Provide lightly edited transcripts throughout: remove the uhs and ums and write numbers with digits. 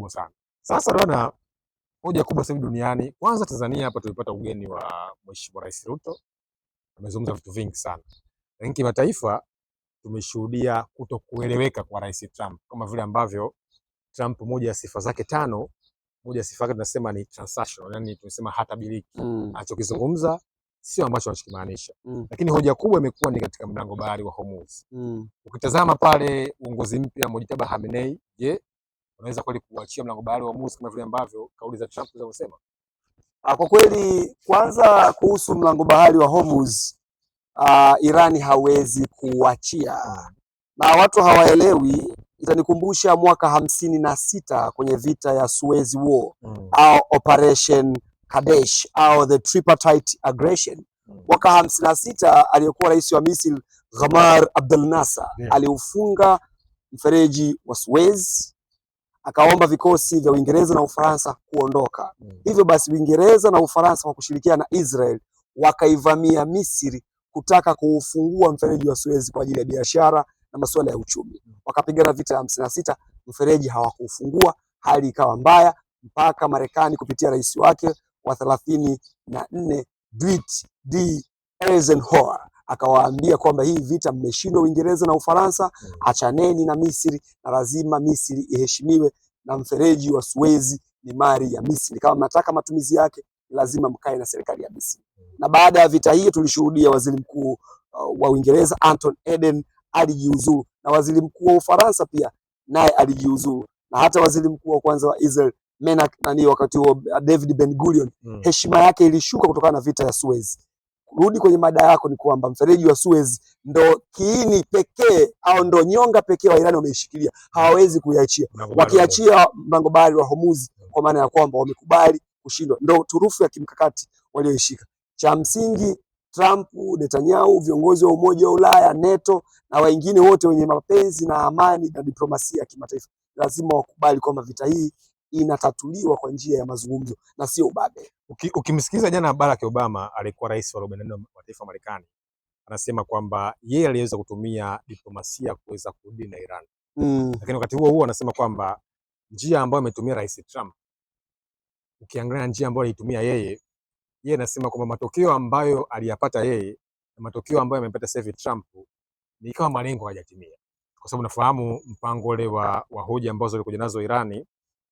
ngumu sana. Sasa bwana, hoja kubwa sasa hivi duniani, kwanza Tanzania hapa tulipata ugeni wa Mheshimiwa Rais Ruto, amezungumza vitu vingi sana, lakini kimataifa tumeshuhudia kutokueleweka kwa Rais Trump, kama vile ambavyo Trump moja ya sifa zake tano, moja ya sifa yake tunasema ni transactional, yani tunasema hatabiriki. Anachokizungumza sio ambacho anachokimaanisha. Lakini hoja kubwa imekuwa ni katika mlango bahari wa Hormuz. Ukitazama pale uongozi mpya Mojtaba Khamenei, je, unaweza kweli kuachia mlango bahari wa Hormuz kama vile ambavyo kauli za Trump zinavyosema? Kwa kweli, kwanza kuhusu mlango bahari wa Hormuz, Irani hawezi kuachia na watu hawaelewi. Itanikumbusha mwaka 56 kwenye vita ya Suez War au Operation Kadesh au the tripartite aggression. Mwaka 56 aliyekuwa rais wa Misri Gamal Abdel Nasser aliufunga mfereji wa Suez, akaomba vikosi vya Uingereza na Ufaransa kuondoka. Hivyo basi Uingereza na Ufaransa kwa kushirikiana na Israel wakaivamia Misri kutaka kuufungua mfereji wa Suez kwa ajili ya biashara na masuala ya uchumi. Wakapigana vita ya 56, mfereji hawakuufungua, hali ikawa mbaya mpaka Marekani kupitia rais wake wa 34 Dwight D. Eisenhower akawaambia kwamba hii vita mmeshindwa Uingereza na Ufaransa, achaneni na Misri na lazima Misri iheshimiwe na mfereji wa Suez ni mali ya Misri. Kama mnataka matumizi yake lazima mkae na serikali ya Misri. Na baada ya vita hiyo tulishuhudia waziri mkuu wa Uingereza Anton Eden alijiuzuru na waziri mkuu wa Ufaransa pia naye alijiuzuru na hata waziri mkuu wa kwanza wa Israel Menak nani wakati huo David Ben Gurion heshima yake ilishuka kutokana na vita ya Suez. Rudi kwenye mada yako ni kwamba mfereji wa Suez ndo kiini pekee au ndo nyonga pekee wa Iran wameishikilia, hawawezi kuiachia. Wakiachia mlango bahari wa Hormuz, kwa maana ya kwamba wamekubali kushindwa, ndo turufu ya kimkakati walioishika. Cha msingi Trump, Netanyahu, viongozi wa Umoja wa Ulaya, NATO na wengine wote wenye mapenzi na amani na diplomasia ya kimataifa lazima wakubali kwamba vita hii inatatuliwa kwa njia ya mazungumzo na sio ubabe. Ukimsikiliza jana Barack Obama, alikuwa rais wa 44 wa taifa wa Marekani, anasema kwamba yeye aliweza kutumia diplomasia kuweza kudili na Iran. Lakini wakati huo huo anasema kwamba njia ambayo ametumia Rais Trump, ukiangalia njia ambayo aliitumia yeye, yeye anasema kwamba matokeo ambayo aliyapata yeye na matokeo ambayo amepata sasa hivi Trump ni kama malengo hayajatimia, kwa sababu nafahamu mpango ule wa hoja ambazo walikuja nazo Irani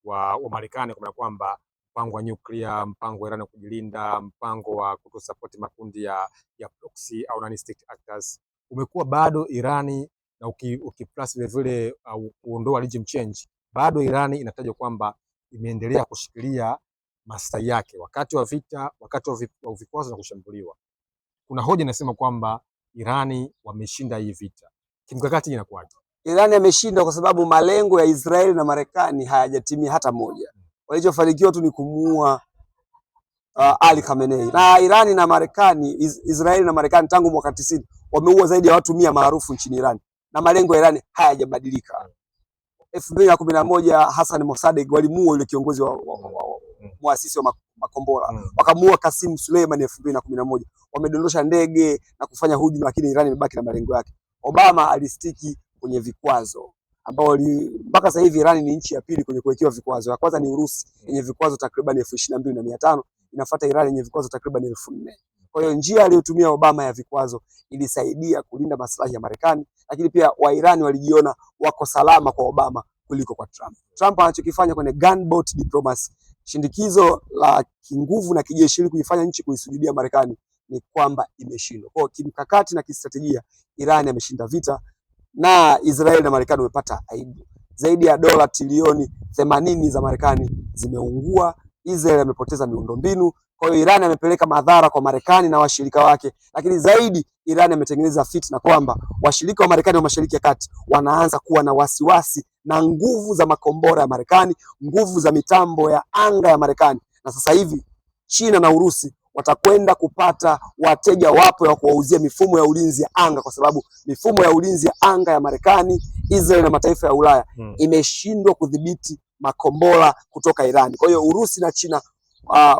wa Marekani, kwa kwamba mpango wa nyuklia, mpango wa Iran wa kujilinda, mpango wa kutosapoti makundi ya proxy au non state actors umekuwa bado Irani na ukiplus vile vile kuondoa regime change, bado Irani inatajwa kwamba imeendelea kushikilia maslahi yake wakati wa vita, wakati wa vikwazo na kushambuliwa. Kuna hoja inasema kwamba Irani wameshinda hii vita kimkakati, inakuwaje? Irani ameshinda kwa sababu malengo ya Israeli na Marekani hayajatimia hata moja. Walichofanikiwa tu ni kumuua Ali Khamenei. Na Irani na Marekani, Israeli na Marekani tangu mwaka 90 wameua zaidi ya watu 100 maarufu nchini Irani na malengo ya Irani hayajabadilika. 2011 Hassan Mossadegh walimuua yule kiongozi wa muasisi wa makombora. Wakamuua Kasim Suleiman 2011. Wamedondosha ndege na kufanya hujuma, lakini Irani imebaki na malengo yake. Obama alistiki kwenye vikwazo ambao mpaka sasa hivi Irani ni nchi ya pili kwenye kuwekewa vikwazo. Ya kwanza ni Urusi yenye vikwazo takriban 22,500, inafuata Irani yenye vikwazo takriban 4,000. Kwa hiyo njia aliyotumia Obama ya vikwazo ilisaidia kulinda maslahi ya Marekani, lakini pia Wairani walijiona wako salama kwa Obama kuliko kwa Trump. Trump anachokifanya kwenye gunboat diplomacy, shindikizo la kinguvu na kijeshi ili kuifanya nchi kuisujudia Marekani, ni kwamba imeshindwa. Kwa hiyo kimkakati na kistratejia Irani ameshinda vita na Israeli na Marekani wamepata aibu. Zaidi ya dola trilioni 80 za Marekani zimeungua. Israel amepoteza miundombinu. Kwa hiyo Iran amepeleka madhara kwa Marekani na washirika wake, lakini zaidi Iran ametengeneza fitna kwamba washirika wa Marekani wa Mashariki ya Kati wanaanza kuwa na wasiwasi na nguvu za makombora ya Marekani, nguvu za mitambo ya anga ya Marekani, na sasa hivi China na Urusi watakwenda kupata wateja wapya wa kuwauzia mifumo ya ulinzi ya anga, kwa sababu mifumo ya ulinzi ya anga ya Marekani, Israel na mataifa ya Ulaya imeshindwa kudhibiti makombora kutoka Iran. Kwa hiyo Urusi na China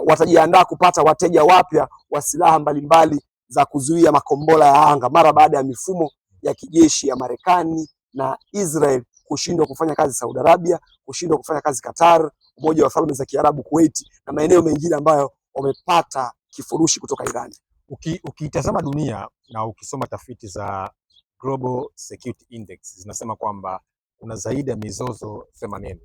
watajiandaa kupata wateja wapya wa silaha mbalimbali za kuzuia makombora ya anga mara baada ya mifumo ya kijeshi ya Marekani na Israel kushindwa kufanya kazi Saudi Arabia, kushindwa kufanya kazi Qatar, Umoja wa Falme za Kiarabu, Kuwait na maeneo mengine ambayo wamepata kifurushi kutoka Iran. Ukiitazama dunia na ukisoma tafiti za Global Security Index zinasema kwamba kuna zaidi ya mizozo 80.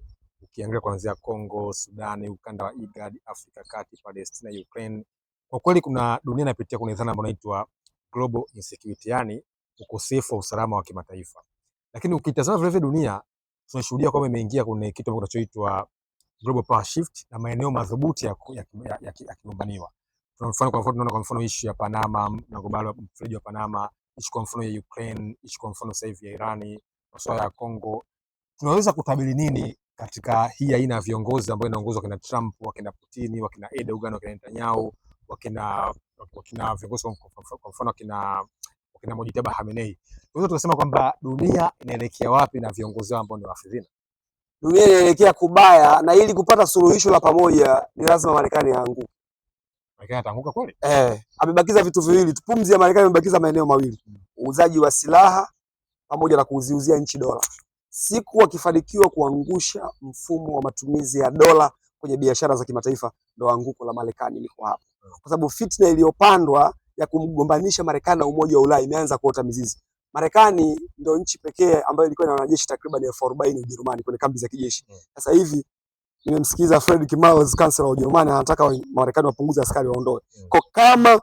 Ukiangalia kuanzia Congo, Sudani, ukanda wa IGAD, Afrika Kati, Palestina, Ukraine. Kwa kweli kuna dunia inapitia kwenye dhana ambayo inaitwa global insecurity, yani ukosefu wa usalama wa kimataifa. Lakini ukitazama vile vile dunia tunashuhudia kwamba imeingia kwenye kitu ambacho kinachoitwa global power shift na maeneo madhubuti yakigombaniwa. Kwa mfano, tunaona kwa mfano issue ya Panama na kubali mfereji wa Panama, issue kwa mfano ya Ukraine, issue kwa mfano sasa hivi ya Irani, masuala ya Congo. Tunaweza kutabiri nini katika hii aina ya viongozi ambayo inaongozwa wakina Trump, wakina Putin, wakina Erdogan, wakina Netanyahu, wakina viongozi kwa mfano wakina Mojtaba Khamenei? Tunaweza tukasema kwamba dunia inaelekea wapi na viongozi wao ambao ni wafidhina? Dunia inaelekea kubaya, na ili kupata suluhisho la pamoja ni lazima Marekani aanguke. Marekani ataanguka kweli? Amebakiza vitu viwili tu. Pumzi ya Marekani imebakiza maeneo mawili, uuzaji wa silaha pamoja na kuziuzia nchi dola. Siku wakifanikiwa kuangusha mfumo wa matumizi ya dola kwenye biashara za kimataifa, ndo anguko la Marekani liko hapo, kwa sababu fitna iliyopandwa ya kumgombanisha Marekani na Umoja wa Ulaya imeanza kuota mizizi. Marekani ndo nchi pekee ambayo ilikuwa na wanajeshi takriban 40,000 Ujerumani kwenye kambi za kijeshi. Sasa hivi nimemsikiza Friedrich Merz, kansela wa Ujerumani, anataka Marekani wapunguze askari waondoe. Kwa kama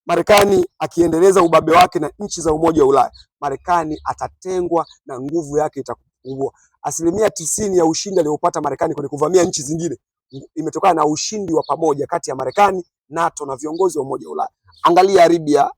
Marekani akiendeleza ubabe wake na nchi za Umoja wa Ulaya, Marekani atatengwa na nguvu yake itapungua. 90% ya ushindi aliopata Marekani kwenye kuvamia nchi zingine imetokana na ushindi wa pamoja kati ya Marekani, NATO na viongozi wa Umoja wa Ulaya. Angalia Libya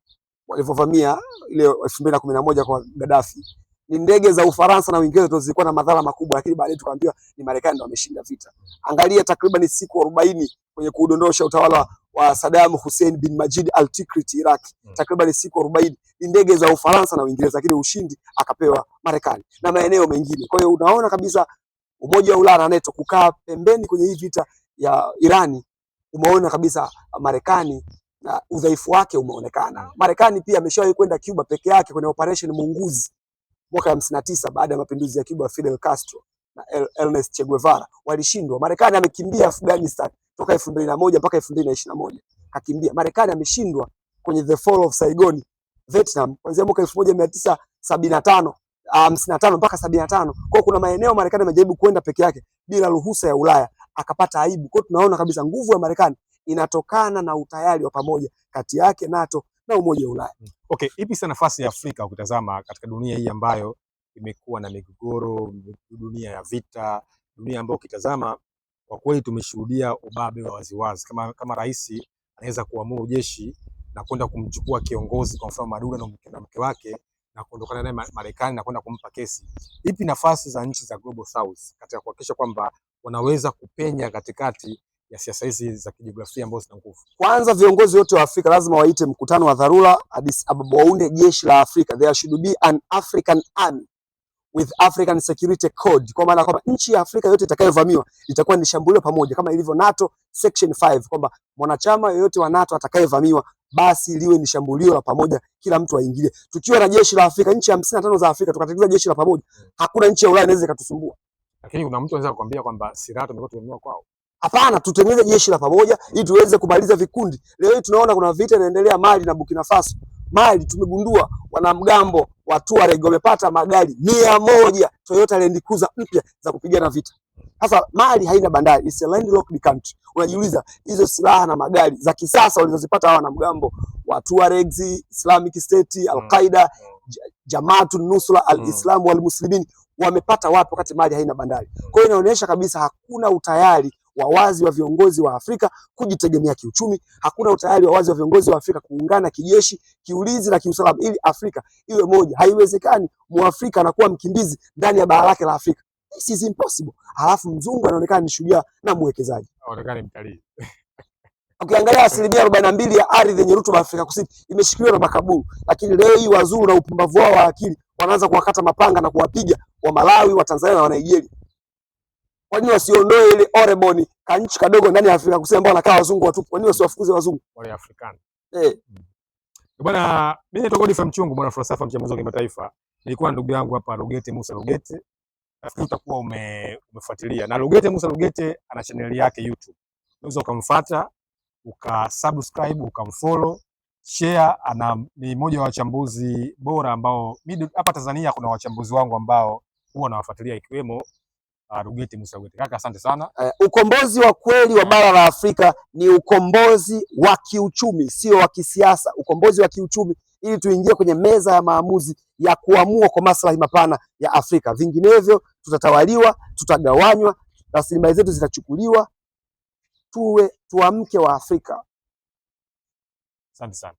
walivyovamia ile 2011 kwa Gaddafi. Ni ndege za Ufaransa na Uingereza ndio zilikuwa na madhara makubwa, lakini baadaye tukaambiwa ni Marekani ndio wameshinda vita. Angalia takriban siku 40 kwenye kudondosha utawala wa Saddam Hussein bin Majid al-Tikrit Iraq, takriban siku 40 ni ndege za Ufaransa na Uingereza, lakini ushindi akapewa Marekani na maeneo mengine. Kwa hiyo unaona kabisa Umoja wa Ulaya na NATO kukaa pembeni kwenye hii vita ya Irani, umeona kabisa Marekani na udhaifu wake umeonekana. Marekani pia ameshawahi kwenda Cuba peke yake kwenye operation Munguzi mwaka 59 baada ya mapinduzi ya Cuba, Fidel Castro na Ernest Che Guevara walishindwa. Marekani amekimbia Afghanistan toka 2001 mpaka 2021 kakimbia. Marekani ameshindwa kwenye the fall of Saigon Vietnam kuanzia mwaka 1975 55 mpaka 75. Kwa kuna maeneo Marekani amejaribu kwenda peke yake bila ruhusa ya Ulaya akapata aibu. Kwa tunaona kabisa nguvu ya Marekani inatokana na utayari wa pamoja kati yake NATO na Umoja wa Ulaya. Okay, ipi sasa nafasi ya Afrika ukitazama katika dunia hii ambayo imekuwa na migogoro, dunia ya vita, dunia ambayo ukitazama kwa kweli tumeshuhudia ubabe wa waziwazi. Kama rais anaweza kuamuru jeshi na kwenda kumchukua kiongozi kwa mfano Maduro na mke wake na kuondokana naye Marekani na kwenda kumpa kesi. Ipi nafasi za nchi za Global South katika kuhakikisha kwamba wanaweza kupenya katikati ya siasa hizi za kijiografia ambazo zina nguvu? Kwanza viongozi wote wa Afrika lazima waite mkutano wa dharura Addis Ababa, waunde jeshi la Afrika. There should be an African army with African Security Code, kwa maana kwamba nchi ya Afrika yote itakayovamiwa itakuwa ni shambulio pamoja, kama ilivyo NATO Section 5 kwamba mwanachama yoyote wa NATO atakayevamiwa basi liwe ni shambulio la pamoja, kila mtu aingilie. Tukiwa na jeshi la Afrika, nchi 55 za Afrika tukatengeneza jeshi la pamoja, hakuna nchi ya Ulaya inaweza ikatusumbua. Lakini kuna mtu anaweza kukwambia kwamba silaha tumekuwa tumenunua kwao. Hapana, tutengeneze jeshi la pamoja ili tuweze kumaliza vikundi. Leo hii tunaona kuna vita inaendelea Mali na Burkina Faso. Mali tumegundua wanamgambo wa Tuareg wamepata magari 100 Toyota Land Cruiser mpya za kupigana vita. Sasa Mali haina bandari, it's a landlocked country. Unajiuliza hizo silaha na magari za kisasa walizozipata hawa wanamgambo wa Tuaregs, Islamic State, Al-Qaeda, Jamaatun Nusra al-Islam wal Muslimin wamepata wapi wakati Mali haina bandari? Kwa hiyo inaonyesha kabisa hakuna utayari wa wazi wa viongozi wa Afrika kujitegemea kiuchumi, hakuna utayari wa wazi wa viongozi wa Afrika kuungana kijeshi, kiulinzi na kiusalama ili Afrika iwe moja. Haiwezekani Muafrika anakuwa mkimbizi ndani ya bara lake la Afrika. This is impossible. Halafu mzungu anaonekana ni shujaa na mwekezaji. Anaonekana ni mtalii. Ukiangalia 42% ya ardhi yenye rutuba Afrika Kusini imeshikiliwa na makaburu, lakini leo hii wazungu na upumbavu wao wa akili wanaanza kuwakata mapanga na kuwapiga wa Malawi, wa Tanzania na wa Nigeria. Kwa nini wasiondoe ile Orebon kanchi kadogo ndani ya Afrika Kusini ambao wanakaa wazungu watupu? Kwa nini wasiwafukuze wazungu wale Afrikani? Bwana, mimi naitwa Godfrey Mchungu, mwana falsafa, mchambuzi wa kimataifa. Nilikuwa ndugu yangu hapa Rugete Musa Rugete. Nafikiri utakuwa umefuatilia. Na Lugete Musa Lugete ana chaneli yake YouTube. Unaweza ukamfuata, ukasubscribe, ukamfollow, share. Ana ni mmoja wa wachambuzi bora ambao mimi hapa Tanzania kuna wachambuzi wangu ambao huwa nawafuatilia ikiwemo Rugete Musa Rugete. Kaka, asante sana. Ukombozi wa kweli wa bara la Afrika ni ukombozi wa kiuchumi, sio wa kisiasa. Ukombozi wa kiuchumi ili tuingie kwenye meza ya maamuzi ya kuamua kwa maslahi mapana ya Afrika. Vinginevyo tutatawaliwa, tutagawanywa, rasilimali zetu zitachukuliwa. Tuwe tuamke wa Afrika. Asante sana.